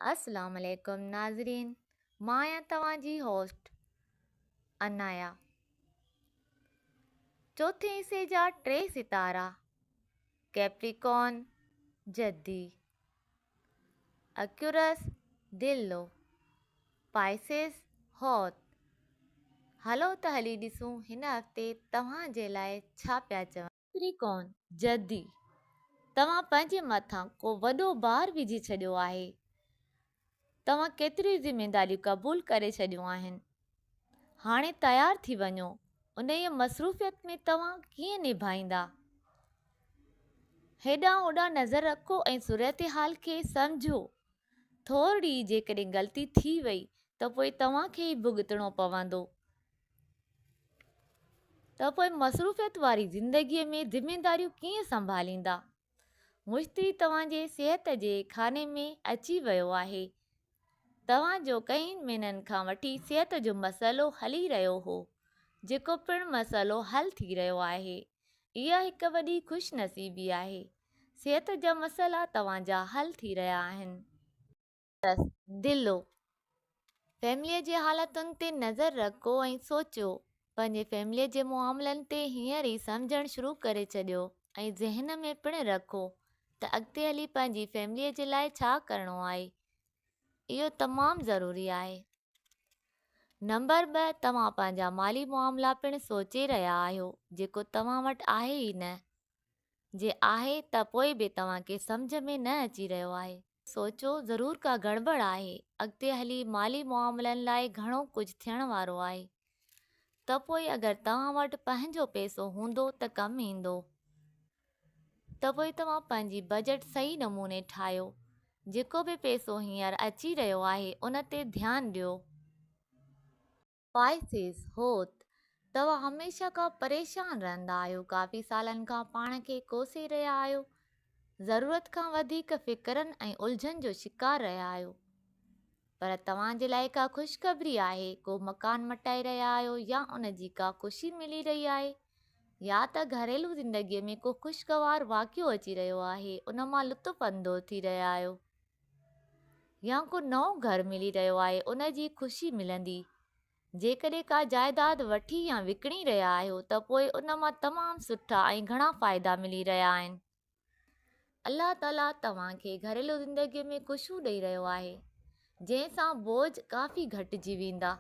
السلام عليڪم ناظرين مان آهيان توهان جي هوسٽ عنايا. چوٿين حصي جا ٽي ستارا ڪيپريڪون، جدي، اڪيورس، دلو، پائسس، حوت. هلو ته هلي ڏسون هن هفتي توهان جي لاء ڇا پيا چون. ڪيپريڪون، جدي، توهان پنهنجي مٿان ڪو وڏو بار وجهي ڇڏيو آهي. توهان ڪيتريون ذميداريون قبول ڪري ڇڏيون آهن. هاڻي تيار ٿي وڃو، انهيء مصروفيت ۾ توهان ڪيئن نڀائيندا؟ هيڏانهن هوڏانهن نظر رکو ۽ صورتحال کي سمجهو. ٿورڙي ئي جيڪڏهن غلطي ٿي وئي ته پوء توهان کي ئي ڀڳتڻو پوندو. ته پوء مصروفيت واري زندگيء ۾ ذميداريون ڪيئن سنڀاليندا؟ مشتري توهان جي صحت جي خاني ۾ اچي ويو آهي. توهان جو ڪئين مهينن کان وٺي صحت جو مسئلو هلي رهيو هو، جيڪو پڻ مسئلو حل ٿي رهيو آهي. اها هڪ وڏي خوش نصيبي آهي. صحت جا مسئلا توهان جا حل ٿي رهيا آهن. بس دلو. فيمليء جي حالتن تي نظر رکو ۽ سوچيو. پنهنجي فيمليء جي معاملن تي هينئر ئي سمجهڻ شروع ڪري ڇڏيو ۽ ذهن ۾ پڻ رکو ته اڳتي هلي پنهنجي فيمليء جي لاء ڇا ڪرڻو آهي. اهو تمام ضروري آهي. نمبر 2، توهان پنهنجا مالي معاملا پڻ سوچي رهيا آهيو جيڪو توهان وٽ آهي ئي نه. جي آهي ته پوء به توهان کي سمجهه ۾ نه اچي رهيو آهي. سوچو ضرور ڪا گڙٻڙ آهي، اڳتي هلي مالي معاملن لاء گهڻو ڪجهه ٿيڻ وارو آهي ته پوء اگر توهان وٽ پنهنجو پئسو هوندو ته ڪم ايندو ته پوء توهان پنهنجي بجيٽ صحيح نموني ٺاهيو، جيڪو به پئسو هينئر اچي رهيو آهي ان تي ڌيان ڏيو. پائسيز، هوت، توهان هميشه کان پريشان رهندا آهيو، ڪافي سالن کان پاڻ کي ڪوسي رهيا آهيو، ضرورت کان وڌيڪ فڪرن ۽ الجهن جو شڪار رهيا آهيو. پر توهان جي لاء ڪا خوشخبري آهي، ڪو مڪان مٽائي رهيا آهيو يا ان جي ڪا خوشي ملي رهي آهي يا ته گهريلو زندگيء ۾ ڪو خوشگوار واقعو اچي رهيو آهي، ان مان لطف اندوز ٿي رهيا آهيو. يا ڪو نئون گهر ملي رهيو آهي ان جي خوشي ملندي. جيڪڏهن ڪا جائداد وٺي يا وڪڻي رهيا آهيو ته پوء ان مان تمام سٺا ۽ گهڻا فائدا ملي رهيا آهن. الله تعاليٰ توهان کي گهريلو زندگي ۾ خوشيون ڏئي رهيو آهي جنهن سان بوجهه ڪافي گهٽجي ويندا.